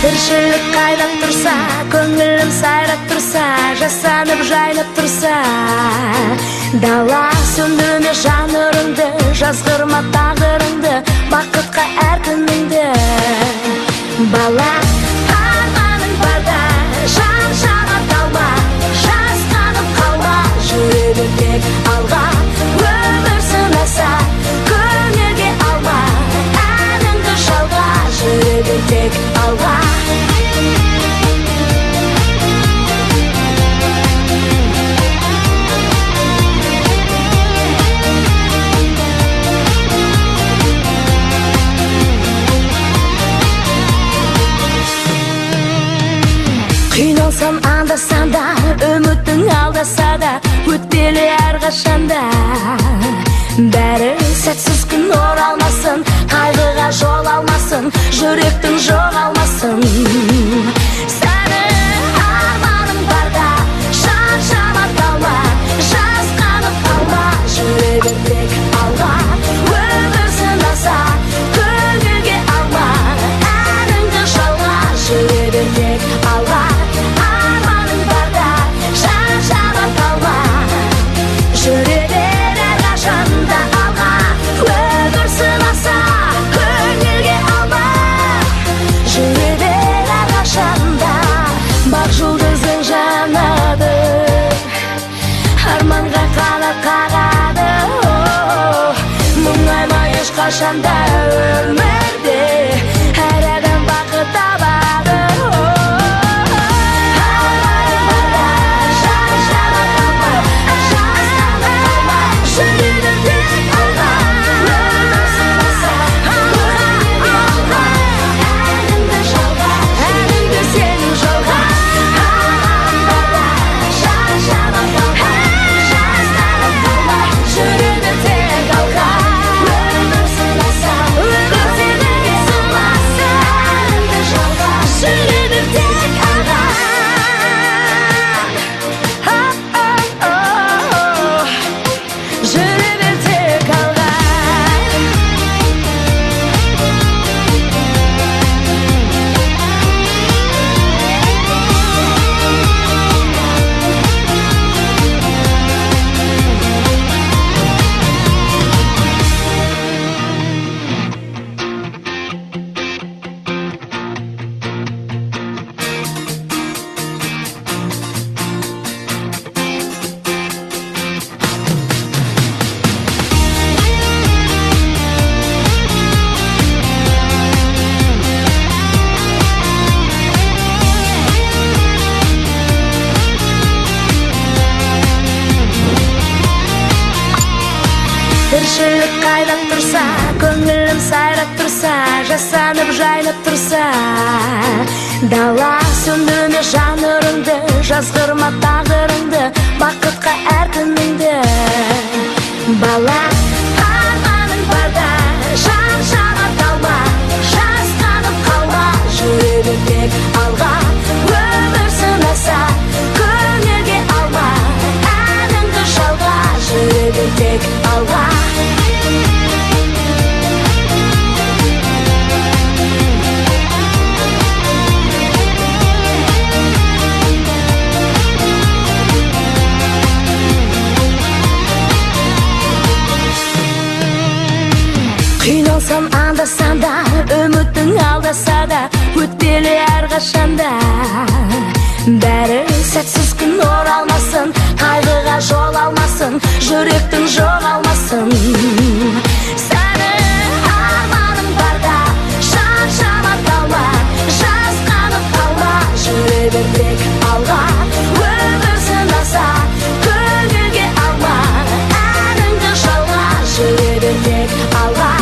Тіршілік қайнап тұрса, көңілім сайрап тұрса, жасанып жайнап тұрса. Дала сөндірме жанырыңды, жазғырма тағдырыңды, бақытқа әр күніңді. Бала, арманың барда, шаршама талма, жасқанып қалма, жүре бер тек алға. Өмір сынаса, көңілге алма, әніңді жалға, жүре бер тек алға. Қиналсам анда-санда, үмітің алдаса да, өтпелі әрқашанда. Бәрі сәтсіз күн оралмасын, қайғыға жол алмасын, жүректің жоғалмасын. Сәні арманың барда, шаршама талма, жасқанып қалма, жүре бер тек алға. Өмір сынаса, көңілге алма, әніңді жалға, жүре бер тек алға. Арманың барда, шаршама талма, жүре бер әрқашанда алға. Өмір сынаса, көңілге алма, жүре бер әрқашанда. Бақ жұлдызың жанады, арманға қанат қағады. Мұңайма ешқашанда, өмірде әр адам бақыт табады. Арманың барда, шаршама талма, жасқанып қалма, жүре бер тек алға. Өмір сынаса, көңілге алма, әніңді жалға, әніңді сенің жалға. Арманың барда, шаршама талма, жасқанып қалма, жүре бер тек алға. Өмір сынаса, көңілге алма, әніңді жалға, жүре бер тек алға. Жүре бер тек алға. Тіршілік қайнап тұрса, көңілім сайрап тұрса, жасанып жайнап тұрса. Дала сөндірме жанырыңды, жазғырма тағдырыңды, бақытқа әр күніңді. Бала, арманың барда, шаршама талма, жасқанып қалма, жүре бер тек алға. Өмір сынаса, көңілге алма, әніңді жалға, жүре бер тек алға. Қиналсам анда-санда, үмітің алдаса да, өтпелі әрқашанда. Бәрі сәтсіз күн оралмасын, қайғыға жол алмасын, жүректің жоғалмасын. Сәні арманың барда, шаршама талма, жасқанып қалма, жүре бер тек алға. Өмір сынаса, көңілге алма, әніңді жалға, жүре бер тек алға.